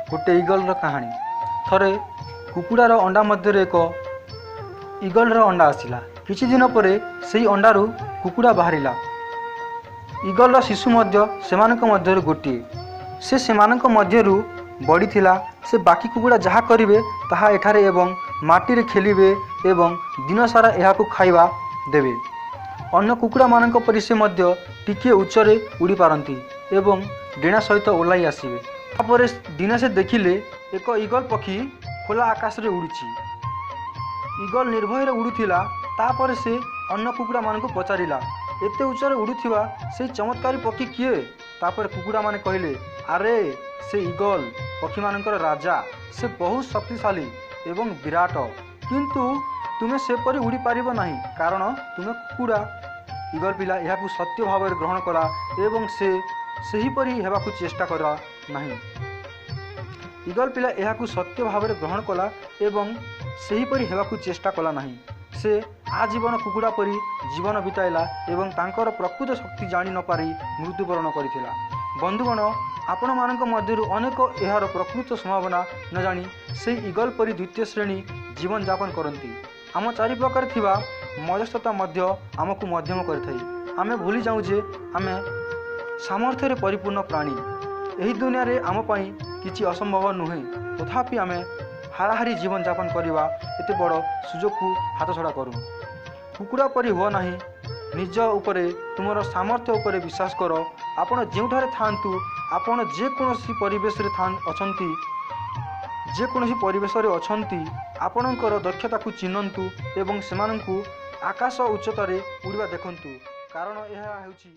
ଗୋଟେ ଇଗଲ୍ର କାହାଣୀ। ଥରେ କୁକୁଡ଼ାର ଅଣ୍ଡା ମଧ୍ୟରେ ଏକ ଇଗଲ୍ର ଅଣ୍ଡା ଆସିଲା। କିଛି ଦିନ ପରେ ସେହି ଅଣ୍ଡାରୁ କୁକୁଡ଼ା ବାହାରିଲା। ଇଗଲ୍ର ଶିଶୁ ମଧ୍ୟ ସେମାନଙ୍କ ମଧ୍ୟରୁ ଗୋଟିଏ। ସେ ସେମାନଙ୍କ ମଧ୍ୟରୁ ବଢ଼ିଥିଲା। ସେ ବାକି କୁକୁଡ଼ା ଯାହା କରିବେ ତାହା ଏଠାରେ ଏବଂ ମାଟିରେ ଖେଳିବେ ଏବଂ ଦିନସାରା ଏହାକୁ ଖାଇବା ଦେବେ। ଅନ୍ୟ କୁକୁଡ଼ାମାନଙ୍କ ପରି ସେ ମଧ୍ୟ ଟିକିଏ ଉଚ୍ଚରେ ଉଡ଼ିପାରନ୍ତି ଏବଂ ଡେଣା ସହିତ ଓହ୍ଲାଇ ଆସିବେ। ତାପରେ ଦିନେ ସେ ଦେଖିଲେ ଏକ ଇଗଲ୍ ପକ୍ଷୀ ଖୋଲା ଆକାଶରେ ଉଡ଼ୁଛି। ଇଗଲ୍ ନିର୍ଭୟରେ ଉଡ଼ୁଥିଲା। ତାପରେ ସେ ଅନ୍ୟ କୁକୁଡ଼ାମାନଙ୍କୁ ପଚାରିଲା, ଏତେ ଉଚ୍ଚରେ ଉଡ଼ୁଥିବା ସେଇ ଚମତ୍କାରୀ ପକ୍ଷୀ କିଏ? ତାପରେ କୁକୁଡ଼ାମାନେ କହିଲେ, ଆରେ ସେ ଇଗଲ୍, ପକ୍ଷୀମାନଙ୍କର ରାଜା। ସେ ବହୁତ ଶକ୍ତିଶାଳୀ ଏବଂ ବିରାଟ। କିନ୍ତୁ ତୁମେ ସେପରି ଉଡ଼ିପାରିବ ନାହିଁ, କାରଣ ତୁମେ କୁକୁଡ଼ା। ଇଗଲ୍ ପିଲା ଏହାକୁ ସତ୍ୟ ଭାବରେ ଗ୍ରହଣ କଲା ଏବଂ ସେ ସେହିପରି ହେବାକୁ ଚେଷ୍ଟା କଲା ନାହିଁ। ଇଗଲ୍ ପିଲା ଏହାକୁ ସତ୍ୟ ଭାବରେ ଗ୍ରହଣ କଲା ଏବଂ ସେହିପରି ହେବାକୁ ଚେଷ୍ଟା କଲା ନାହିଁ। ସେ ଆଜୀବନ କୁକୁଡ଼ା ପରି ଜୀବନ ବିତାଇଲା ଏବଂ ତାଙ୍କର ପ୍ରକୃତ ଶକ୍ତି ଜାଣି ନପାରି ମୃତ୍ୟୁବରଣ କରିଥିଲା। ବନ୍ଧୁଗଣ, ଆପଣମାନଙ୍କ ମଧ୍ୟରୁ ଅନେକ ଏହାର ପ୍ରକୃତ ସମ୍ଭାବନା ନ ଜାଣି ସେହି ଇଗଲ୍ ପରି ଦ୍ୱିତୀୟ ଶ୍ରେଣୀ ଜୀବନଯାପନ କରନ୍ତି। ଆମ ଚାରିପାଖରେ ଥିବା ମଧ୍ୟସ୍ଥତା ମଧ୍ୟ ଆମକୁ ମଧ୍ୟମ କରିଥାଏ। ଆମେ ଭୁଲି ଯାଉଁ ଯେ ଆମେ ସାମର୍ଥ୍ୟରେ ପରିପୂର୍ଣ୍ଣ ପ୍ରାଣୀ। ଏହି ଦୁନିଆରେ ଆମ ପାଇଁ କିଛି ଅସମ୍ଭବ ନୁହେଁ। ତଥାପି ଆମେ ହାରାହାରି ଜୀବନଯାପନ କରିବା ଏତେ ବଡ଼ ସୁଯୋଗକୁ ହାତଛଡ଼ା କରୁ। କୁକୁଡ଼ା ପରି ହୁଅ ନାହିଁ। ନିଜ ଉପରେ, ତୁମର ସାମର୍ଥ୍ୟ ଉପରେ ବିଶ୍ୱାସ କର। ଆପଣ ଯେଉଁଠାରେ ଥାଆନ୍ତୁ, ଆପଣ ଯେକୌଣସି ପରିବେଶରେ ଅଛନ୍ତି, ଯେକୌଣସି ପରିବେଶରେ ଅଛନ୍ତି, ଆପଣଙ୍କର ଦକ୍ଷତାକୁ ଚିହ୍ନନ୍ତୁ ଏବଂ ସେମାନଙ୍କୁ ଆକାଶ ଉଚ୍ଚତାରେ ଉଡ଼ିବା ଦେଖନ୍ତୁ, କାରଣ ଏହା ହେଉଛି